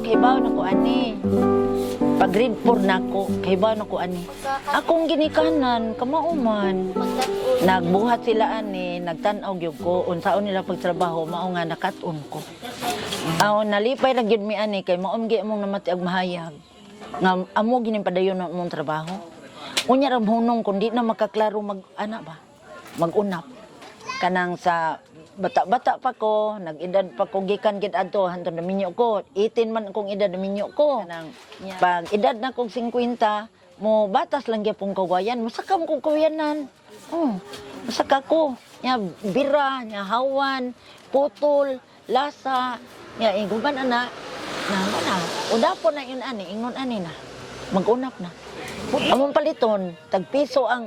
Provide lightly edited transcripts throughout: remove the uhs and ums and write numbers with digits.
Kahibaw na ko ani. Pag grade 4 na ako, kahibaw na ko ani. Akong ginikanan, kamauman. Nagbuhat sila ani, nagtan-aw gyud ko unsaon nila pagtrabaho, mao nga nakat-on ko. Aw nalipay ra gyud mi ani kay mao gyud among namati og mahayag. Nga amo gining padayon na among trabaho. Unya ra hunong kun di na makaklaro mag ana ba, mag-unap. Kanang sa bata-bata pa ko, nag-edad pa ko gikan gid adto hantod naminyo ko. 18 man akong edad naminyo ko. Kanang pag edad na kog 50, mo batas lang gyapon kawayan, masaka mo kong kawayanan. Oh, masaka ko. Nya bira, nya hawan, putol, lasa, nya iguban ana. Na mo na. Udapo na yun ani, ingon ani na. Mag-unap na. Among paliton, tag piso ang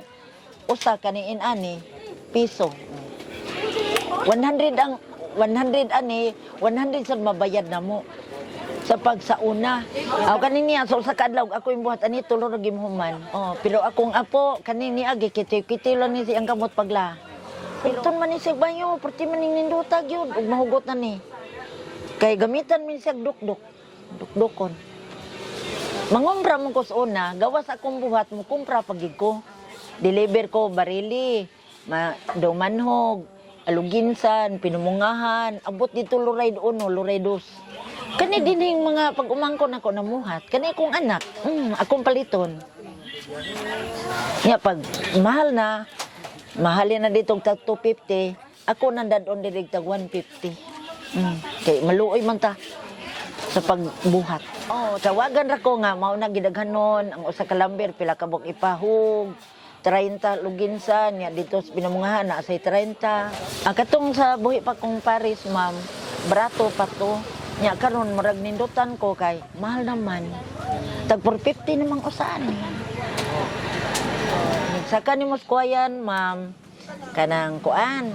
usa kaniin ani, piso. 100 ang 100 ani, 100 sa mabayad na mo sa pagsauna. Aw kani niya sa usa ka adlaw ako yung buhat ani tulo ra gimhuman. Oh, pero akong apo kani niya gikiti-kiti lang ni siyang kamot pagla. Pero man ni siya banyo, perti man ning nindota gyud ug mahugot na ni. Kay gamitan min siya dukduk. Dukdukon. Mangumpra mo ko sa una, gawas akong buhat mo kumpra pagig ko. Deliver ko barili, ma dumanhog, aluginsan, pinumungahan, abot dito luray uno, luray dos. Kani din yung mga pag-umangkon ako namuhat, kani akong anak, akong paliton. Nya pag mahal na, mahalin na dito tag 250, ako nandadon diri tag 150. Kay maluoy man ta sa pagbuhat. Oh, tawagan ra ko nga mao na gidaghanon ang usa ka lamber pila ka buok ipahug. 30 luginsan nya dito sa pinamungahan na say 30. Ang katong sa buhi pa kong Paris, ma'am, barato pa to. Nya karon murag nindutan ko kay mahal naman. Tag 450 namang usaan. Saka ni mo kuwayan, ma'am, kanang kuan,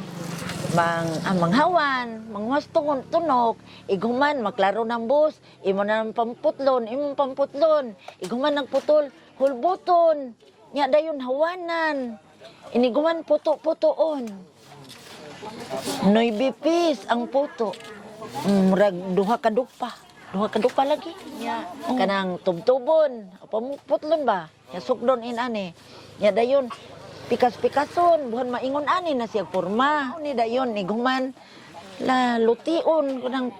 mang ah, manghawan, mangwas tunok, iguman maklaro ng bus, imo na ng pamputlon, imong pamputlon, iguman nagputol, hulbuton, nya dayon hawanan, iniguman puto-putoon. Nuibe piece ang puto. Murag duha ka dupa. Duha ka dupa lagi. Nya kanang tubtubon, pamuputlon ba? Nya sukdon in ani. Nya dayon pikas-pikason, buhan maingon ani na siya porma. Ni dayon iguman la lution kanang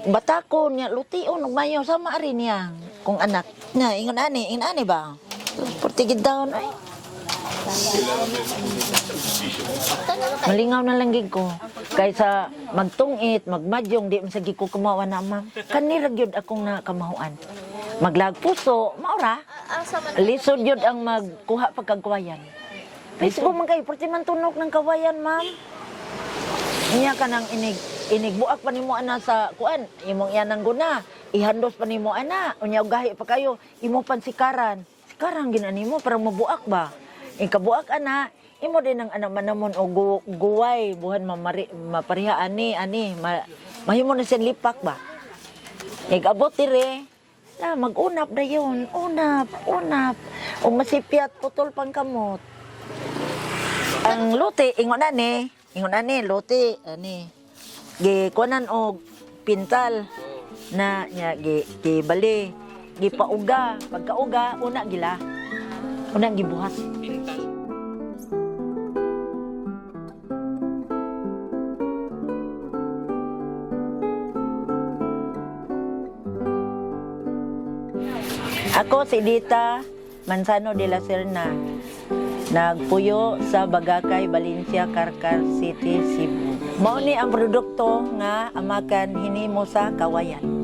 batakon nya lution ug mayo sama ari niya kung anak. Na ingon ani, ingon ani ba? Portigid down ay. Malingaw na lang gid ko. Kaysa magtungit, magmadyong, di man sa gid ko kamawa na, ma'am. Kanira gyud akong nakamahuan. Maglagpuso, maura. Lisod yun ang magkuha pagkagkawayan. Facebook man kayo, perti man tunok ng kawayan, ma'am. Niya ka nang inig, inigbuak pa nimo ana sa kuan, imong iyanang guna, ihandos pa nimo ana, unya ugahi pa kayo, imo pansikaran. Sikaran ginani mo para mabuak ba? Ikabuak ana, imo din ang anak manamon o guway buhan mamari, mapariha ani ani ma, mahimo na siya lipak ba? Nigabot dire, na mag-unap na yun, unap, unap. O masipyat, putol pang kamot. Ang luti, ingon ani, luti, ani. Gi kuanan og pintal na nya gi gi bali, gi pauga, pagkauga una gila. Una gibuhat. Pintal. Ako si Dita Manzano de la Serna. Nagpuyo sa Bagakay, Valencia, Carcar City, Cebu. Mao ni ang produkto nga amakan hinimo sa kawayan.